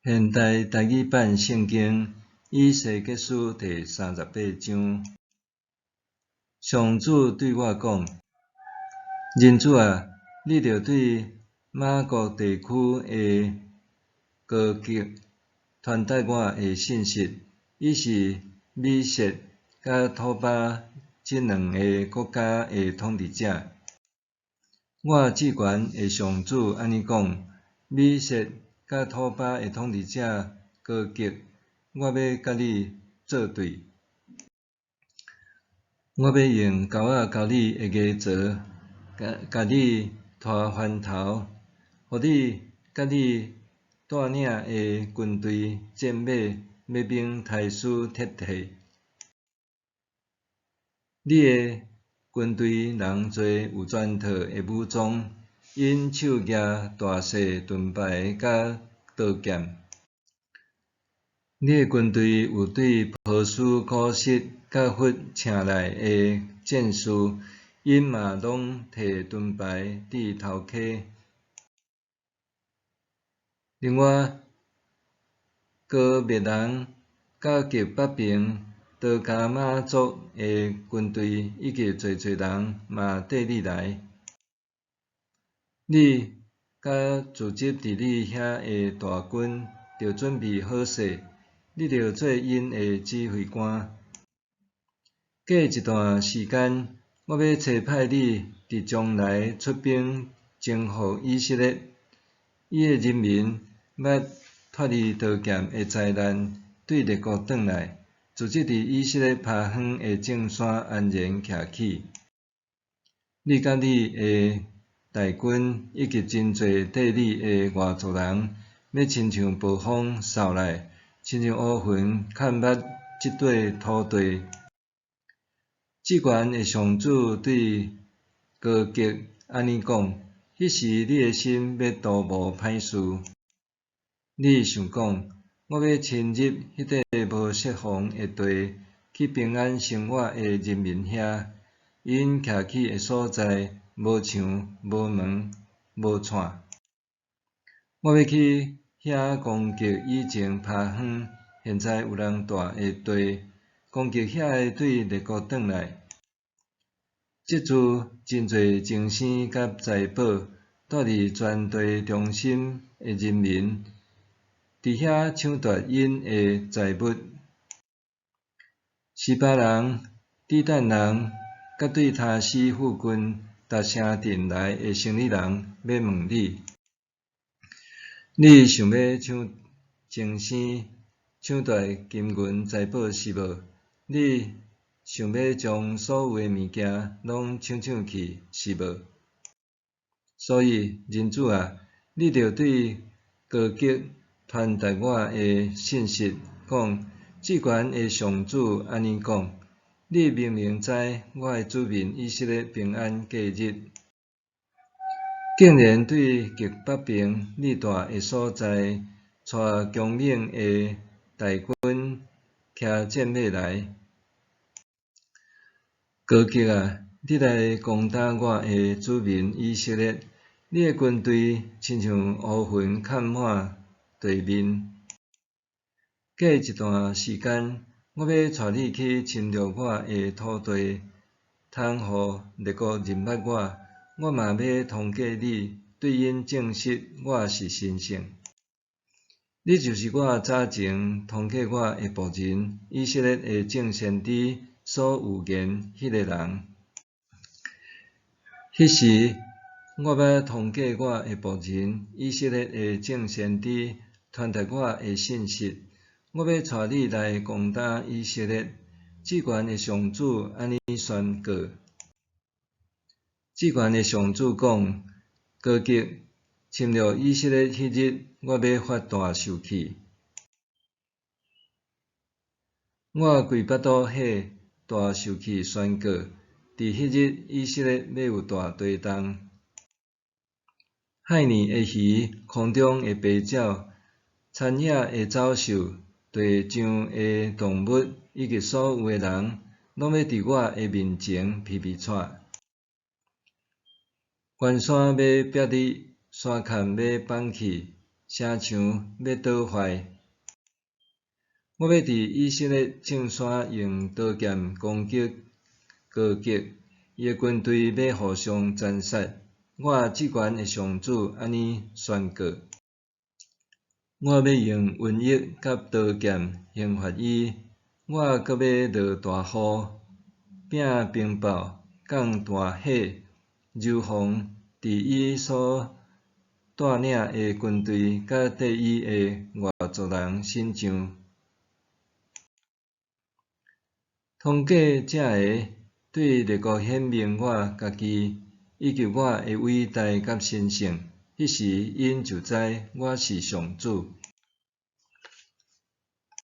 现代台语版圣经以西结书第三十八章。上主对我讲：人子啊，你著对玛各地区的歌革传达我的信息，伊是米设佮土巴这两个国家的统治者。我至悬的上主按呢讲：米设佮土巴的统治者歌革，我欲佮你做对。我欲用钩仔钩你的牙槽，共你拖翻头，予你佮你带领的军队战马欲免刣尸铁蹄。你的军队人济有全套的武装，𪜶手举大细盾牌佮刀剑。你的军队有对波斯、古实佮弗请来的战士，𪜶嘛拢提盾牌伫头壳。另外，歌篾人佮极北边多迦玛族的军队以及济济人嘛缀你来。你佮聚集伫你遐的大军，著准备好势，你著做𪜶的指挥官。过一段时间，我欲差派你伫将来出兵征服以色列，伊的人民欲脱离刀剑的灾难，对列国转来，自这伫以色列拍远的众山安然徛起。你佮你的大军以及真济缀你的外族人，欲亲像暴风扫来，亲像乌云盖密这块土地。至悬的上主对歌革按呢讲：彼时你的心欲图谋歹事，你想讲：我欲侵入彼块无设防的地，去平安生活的人民遐，𪜶徛起的所在无墙、无门、无掣。我欲去遐攻击以前拍远，现在有人蹛的地，攻击遐个对列国转来，积聚真济精牲佮财宝，蹛伫全地中心的人民，伫遐抢夺𪜶的财物。示巴人、底但人，佮对他施附近逐城镇来的生理人，欲问你：你想欲抢精牲、抢夺金银财宝是无？你想欲将所有的物件拢抢抢去是无？所以，人子啊，你著对歌革传达我的信息，讲：至悬的上主按呢讲：你明明知我的子民以色列平安过日，竟然对极北边你蹛的所在，带强猛的大军骑战马来。歌革啊，你来攻打我的子民以色列，你的军队亲像乌云盖满地面。过一段时间，我欲带你去侵略我的土地，通予列国认捌我，我嘛欲通过你，对𪜶证实我是神圣。你就是我早前通过我的仆人以色列的众先知所预言彼个人。彼时，我欲通过我的仆人以色列的众先知传达我的信息。我欲带你来攻打以色列，至悬的上主按呢宣告。至悬的上主讲：歌革侵略以色列彼日，我欲发大受气。我规腹肚火，大受气宣告，伫彼日以色列欲有大地动。海里的鱼，空中的飞鸟，田野的走兽，地上的动物，以及所有的人，拢欲伫我的面前皮皮掣。关山欲煏离，山崁欲崩去，城牆欲倒壞。我欲佇以色列眾山用刀劍攻擊歌革，伊的軍隊欲互相殘殺。我至懸的上主按呢宣告：我欲用瘟疫佮刀劍刑罰伊，我閣欲落大雨，摒冰雹，降大火，揉風，佇伊所帶領的軍隊佮綴伊的外族人身上。通過這个，對列國顯明我家己，以及我的偉大佮神聖，彼時𪜶就知我是上主。